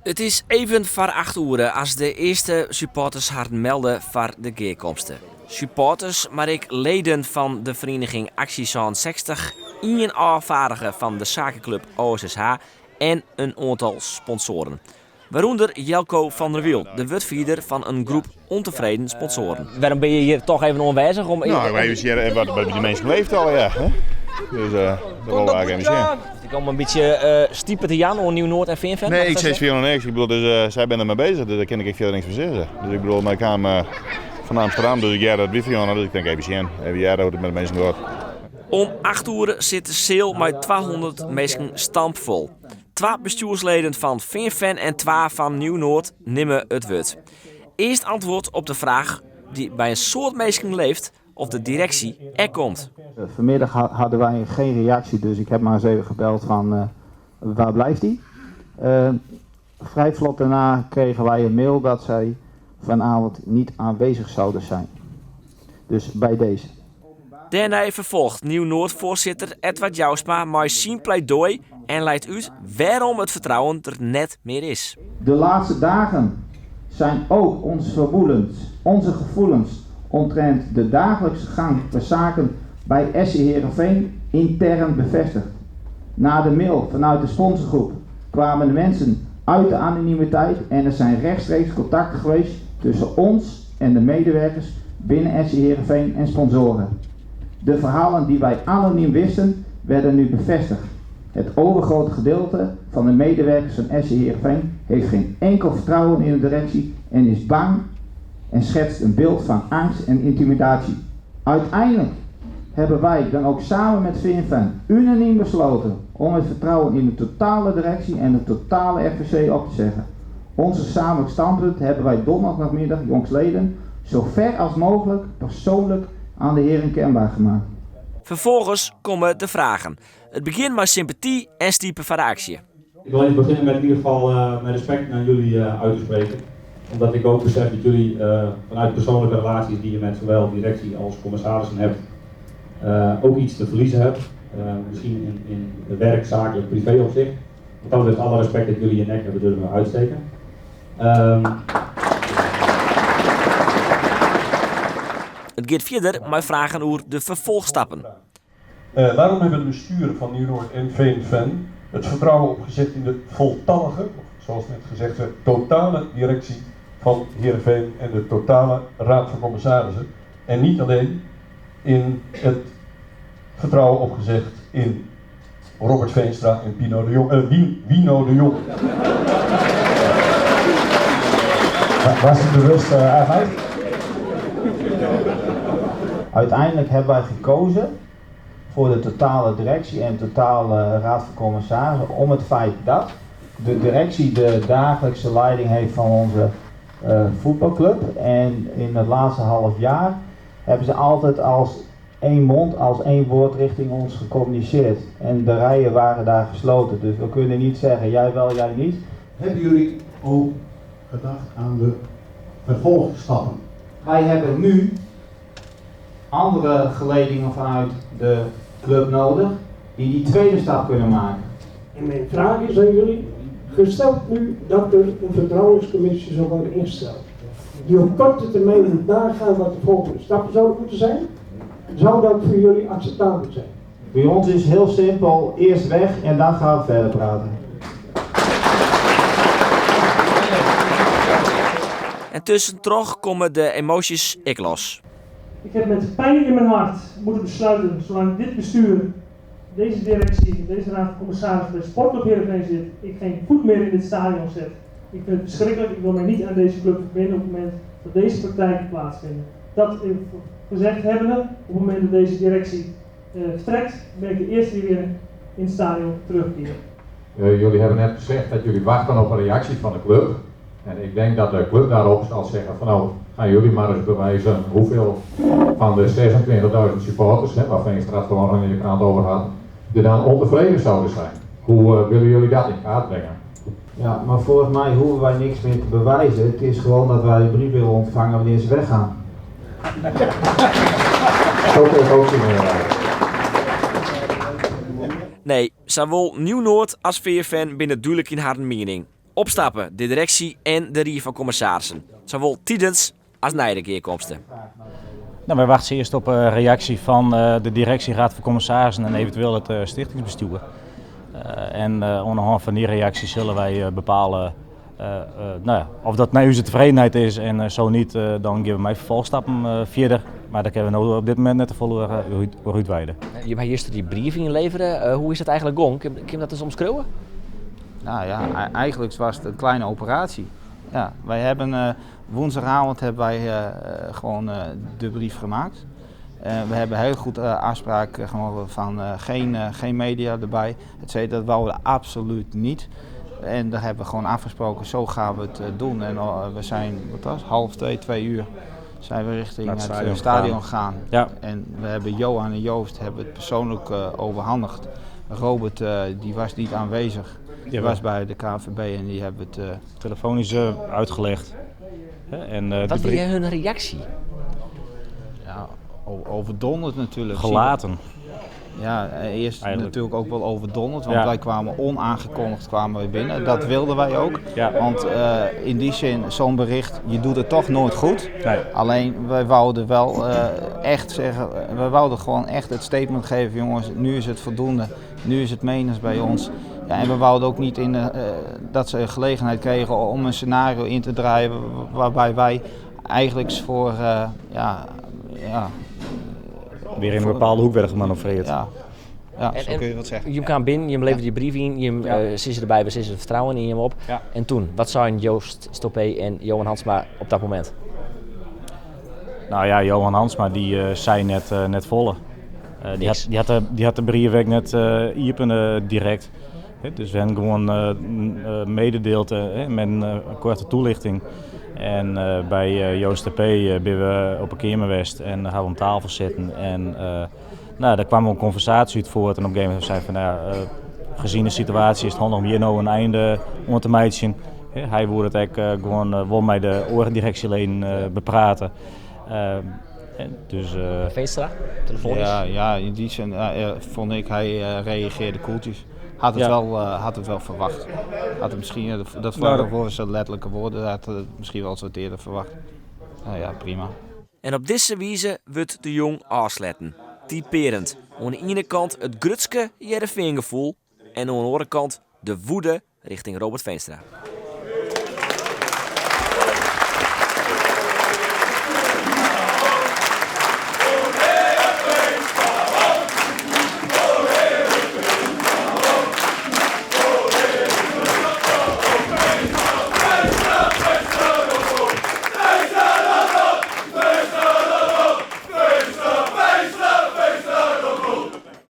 It is even foar 8 oere as de earste supporters harren melde foar de gearkomste. Supporters, mar ek leden fan de ferieniging Actie 67, ien ôffaardige fan de sakeklup OSSH en in oantal sponsoaren. Wêrûnder Jelko van der Wiel, de wurdfierder fan in groep ûntefreden sponsoaren. Wêrom binne je hjir toch even oanwêzich? Om Nou, even sjen wat by de minsken leeft allegear. Hè? Dus dat wol we even sjen. Om in bytsje stipe te jaan oan Nieuw-Noord en Feanfan? Nee, ik sis fierder niks. Ik bedoel, dus, sy binne der mei bezich, dus dêr kin ik ek fierder niks fan sizze. Dus ik bedoel, mar ik kaam fan Amsterdam, dus ik hearde dat wie fan dus ik tink even sjen, even hearre hoe't it mei de minsken giet. Om 8 oere sit de seal mei 200 minsken stampfol. Twa bestjoersleden fan Feanfan en twa fan Nieuw-Noord nimme it wurd. Earst antwoord op de fraach dy't by in soad minsken leeft oft de direksje ek komt. Vanmiddag hadden wij geen reactie, dus ik heb maar eens even gebeld van waar blijft hij? Vrij vlot daarna kregen wij een mail dat zij vanavond niet aanwezig zouden zijn. Dus bij deze. Dêrnei ferfolget Nieuw-Noord-foarsitter Edward Jousma mei syn pleidoai en leit út wêrom it fertrouwen der net mear is. De laatste dagen zijn ook onze gevoelens, onze gevoelens omtrent de dagelijkse gang van zaken bij SC Heerenveen intern bevestigd. Na de mail vanuit de sponsorgroep kwamen de mensen uit de anonimiteit en er zijn rechtstreeks contacten geweest tussen ons en de medewerkers binnen SC Heerenveen en sponsoren. De verhalen die wij anoniem wisten, werden nu bevestigd. Het overgrote gedeelte van de medewerkers van SC Heerenveen heeft geen enkel vertrouwen in de directie en is bang en schetst een beeld van angst en intimidatie. Uiteindelijk hebben wij dan ook samen met Feanfan unaniem besloten om het vertrouwen in de totale directie en de totale RVC op te zeggen. Onze gezamenlijk standpunt hebben wij donderdagmiddag jongstleden zo ver als mogelijk persoonlijk aan de heren kenbaar gemaakt. Ferfolgens komme de fragen. It begjint mei sympaty en stipe foar de aksje. Ik wil even beginnen met in ieder geval mijn respect naar jullie uit te spreken. Omdat ik ook besef dat jullie vanuit persoonlijke relaties die je met zowel directie als commissarissen hebt, ook iets te verliezen hebt. Misschien in werk, zakelijk, privé opzicht. Wat dat betreft alle respect dat jullie je nek hebben durven uitsteken. It giet fierder mei fragen oer de ferfolchstappen. Waarom hebben de besturen van Nieuw-Noord en Feanfan het vertrouwen opgezegd in de voltallige, of zoals net gezegd werd, totale directie van Heerenveen en de totale raad van commissarissen en niet alleen in het vertrouwen opgezegd in Robert Veenstra en Pino de Jong, Wino de Jong? Was het bewust eigenlijk? Uiteindelijk hebben wij gekozen voor de totale directie en totale raad van commissarissen om het feit dat de directie de dagelijkse leiding heeft van onze voetbalclub. En in het laatste half jaar hebben ze altijd als één mond, als één woord richting ons gecommuniceerd. En de rijen waren daar gesloten, dus we kunnen niet zeggen jij wel, jij niet. Hebben jullie ook gedacht aan de vervolgstappen? Wij hebben nu andere geledingen vanuit de club nodig die die tweede stap kunnen maken. En mijn vraag is aan jullie, gesteld nu dat er een vertrouwenscommissie zou worden ingesteld, die op korte termijn moet nagaan wat de volgende stappen zouden moeten zijn, zou dat voor jullie acceptabel zijn? Bij ons is het heel simpel, eerst weg en dan gaan we verder praten. En tussentroch komme de emoasjes ek los. Ik heb met pijn in mijn hart moeten besluiten, zolang dit bestuur, deze directie, deze raad van commissarissen bij Sportclub Heerenveen zit, ik geen voet meer in dit stadion zet. Ik vind het verschrikkelijk, ik wil mij niet aan deze club verbinden op het moment dat deze praktijken plaatsvinden. Dat gezegd hebbende, op het moment dat deze directie vertrekt, ben ik de eerste die weer in het stadion terugkeert. Jullie hebben net gezegd dat jullie wachten op een reactie van de club. En ik denk dat de club daarop zal zeggen van nou, gaan jullie maar eens bewijzen hoeveel van de 26.000 supporters, hè, waar Veenstra het vanmorgen in de krant over had, er dan ontevreden zouden zijn. Hoe willen jullie dat in kaart brengen? Ja, maar volgens mij hoeven wij niks meer te bewijzen. Het is gewoon dat wij de brief willen ontvangen wanneer ze weggaan. Zo kun je het ook zien, inderdaad. Nee, sawol Nieuw-Noord as Feanfan binne dúdlik yn harren miening. Opstappe de direksje en de rie fan kommissarissen, sawol tidens as nei de gearkomste. Nou, wy wachtsje earst op in reaksje fan de direksje, raad fan kommissarissen en eventueel it stichtingsbestjoer. En oan de hân fan dy reaksje sille wy bepale nou ja, of dat nei ús tefredenheid is en zo niet, dan gean we mei ferfolchstappen fierder. Mar dêr kinne we no op dit momint net te folle oer útweide. Je ha juster dy brief ynlevere. Hoe is dat eigentlik gong? Kin je dat ris omskriuwe? Nou ja, eigenlijk was het een kleine operatie. Ja, wij hebben woensdagavond hebben wij gewoon de brief gemaakt. We hebben heel goed afspraak gemaakt van geen media erbij. Et cetera. Dat wouden we absoluut niet. En daar hebben we gewoon afgesproken, zo gaan we het doen. En we zijn, wat was het, half twee, 2 uur, zijn we richting Naar het het stadion stadion gegaan. gegaan. Ja. En we hebben Johan en Joost hebben het persoonlijk overhandigd. Robert die was niet aanwezig. Die was bij de KNVB en die hebben het telefonisch uitgelegd. Hè, en Wat de wie brief hun reaksje? Ja, overdonderd natuurlijk. Gelaten. Ja, eerst Eigenlijk. natuurlijk ook wel overdonderd, want Ja. wij kwamen onaangekondigd kwamen we binnen. Dat wilden wij ook, Ja. want in die zin, zo'n bericht, je doet het toch nooit goed. Nee. Alleen, wij wouden wel echt zeggen, wij wouden gewoon echt het statement geven, jongens, nu is het voldoende, nu is het menens bij ons. Ja, en we wouden ook niet dat ze een gelegenheid kregen om een scenario in te draaien waarbij wij eigenlijk voor ja, ja, Weer in een bepaalde hoek werden gemanoeuvreerd. Ja, ja, En, zo kun je wat zeggen. Je kwam binnen, je leverde je brief in, je Ja. zit erbij, we zitten het vertrouwen in je op. Ja. En toen, wat zeiden Joost Stoppé en Johan Hansma op dat moment? Nou ja, Johan Hansma die zei net volle. Die Niks. had de briefwerk net iepen direct. Hè, dus we hebben gewoon mededeeld, hè, met een korte toelichting. En bij Joost de P ben we op een kamer geweest en gaan we om tafel zitten. En daar kwam een conversatie uit voort. En op een gegeven moment zei van, nou ja, gezien de situatie is het handig om hier nou een einde om te maken. Hè, hij wilde het eigenlijk gewoon wel met de orendirectieleden bepraten. En dus Veenstra, telefonisch? Ja, ja, in die zin vond ik, hij reageerde koeltjes. Had Ja. het wel verwacht. Had het misschien, dat Nou, waren dat voor zijn letterlijke woorden, had het misschien wel eens wat eerder verwacht. Nou ja, prima. En op deze wijze wordt de jong afsletten. Typerend. Aan de ene kant het grutske Heerenveen-gevoel en aan de andere kant de woede richting Robert Veenstra.